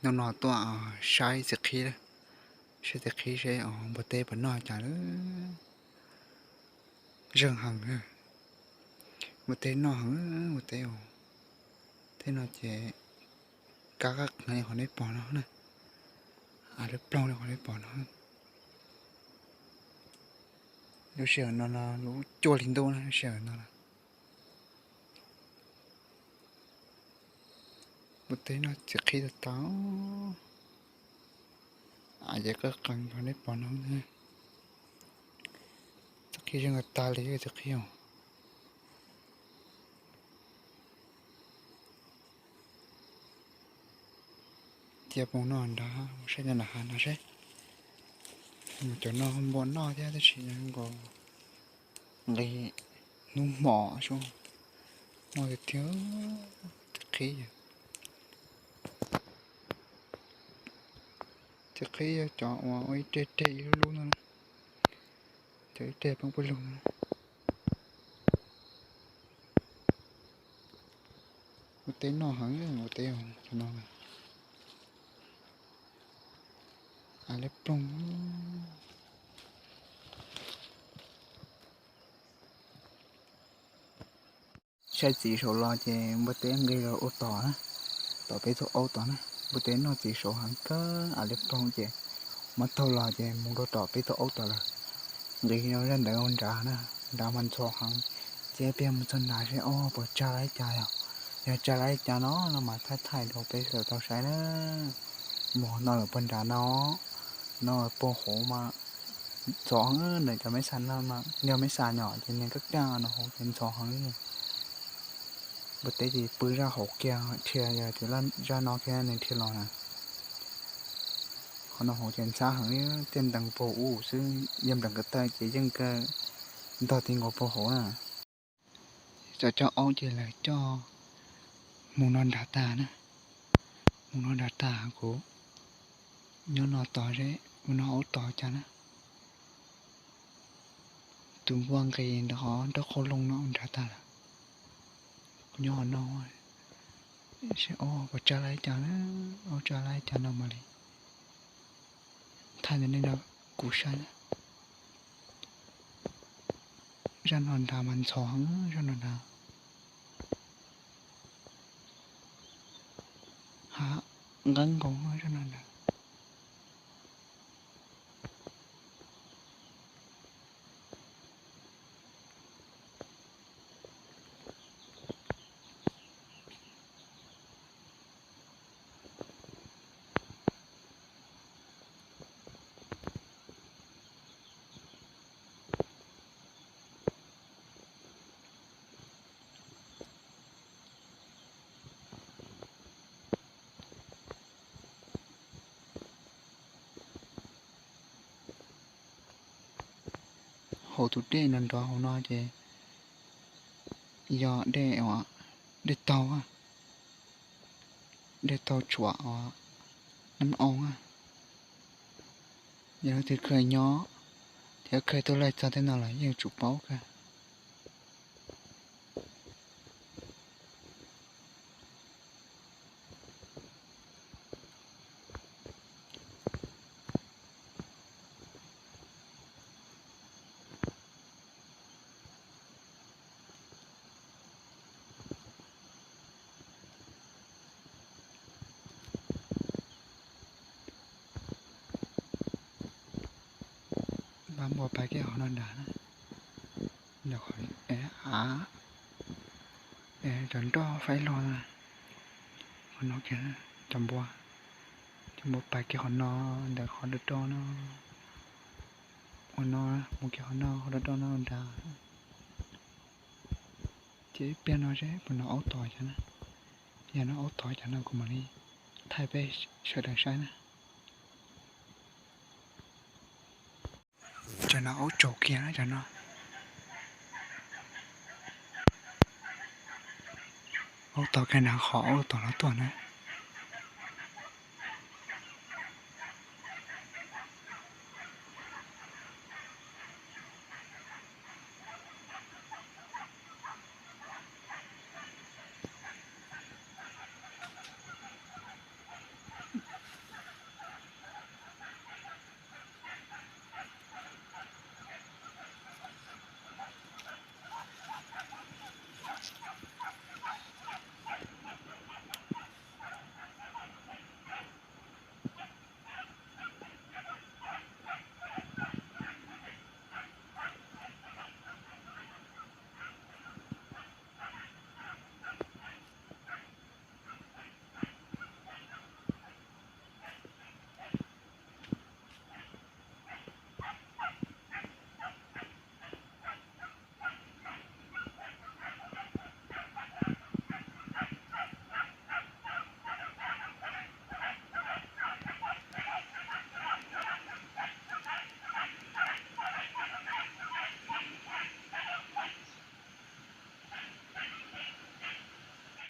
Hnub no tuaj saib txiv qhib, saib txiv qhib seb npua teb puas noj cas lawm. Zeeg heev, npua teb noj heev, npua teb, teb no ces kab qees li qhov nej pom no na, av lawv ploog li qhov nej pom no. Lub sij hawm no no lub cuaj hli ntuj na, lub sij hawm no. Npua teb noj txiv qhib tag tag, av ces kab qees li qhov nej pom no. Txiv qhib zeeg tag tag li txiv qhib os. Cia poob noj nrad, mus saib cov nram hav no seb. Mus cov no npua noj thiab tab sis nkaus nqis hnub hmo sub noj tiag tiag. Txiv qhib, txiv qhib yog cov uas ua ib reg reg ib lub lub no, cov ib reg poob pawg lug no. Npua teb noj heev, npua teb no, av lawv ploog. Saib txiv saum los ces npua teb nqis los ua tod na, tom peb tug aub tod na. Npua teb noj txiv saud heev kawg, av lawv ploog ces muab taug los ces mus rau tom peb tug aub tod lawm. Nqis zaj ntawd ua nrad na, nrad mas ntxhov heev. Ces peb mus txog nrad seb ob puas tsag li cas yog. Yog tsag li cas no no mas thaij thaij rau peb sawv daws tau saib na. Mus no lawm puag nrad no, no puag hauv mas ntxhov heev, ntawm cov meb xas no, yog meb xas nyom ces nws kaj kaj no hauv ces ntxhov heev li. Npua teb ces pw zaj hauv kiag dhia, yog tias zaj no kiag nws dhia los na. Qhov no hauv ces ntxhab heev li, tej ntees puag hauv xwb, yog nplees ko taw ces yeej kawg ntog ti nkaus puag hauv na. Txawm coj aub ces lawv coj mus no nrad tag na. Mus no nrad tag, kuv nyob no tos seb mus no aub tos cas na. Tus npua nqis ntawm qhov nraub qaum loog no nrad tag lawm. Kuv nyob hauv no seb aub puas tsag li cas na, aub tsag li cas no mam li thaij ntawm nej no kuv saib na. Zaj no nrad mas ntxhov heev, zaj no nrad. Hav nqeeb nkaus zaj no nrad. Hauv tus dej nrov nrov hauv no ces yog dej, dej taug, dej taug tsuam uas Nab Oo. Yog leej twg kheev nyob thiab kheev tuaj laij txog tej no los yeej tsum paub kawg. Npua pais kiag qhov no nrad na, av, cov nroj faib log na, qhov no kiag, cov npua, cov npua pais kiag qhov no, ntawm qhov do do no, ua no, mus kiag qhov no, qhov do do no nrad. Ces ib pliag no seb puas nov aub tod cas na. Yog nov aub tod cas no kuv mam li thaij peb sawv daws saib na. Cov no aub tsaug kiag na cov no. Aub tod kiag na, qhov aub tod no tuaj na.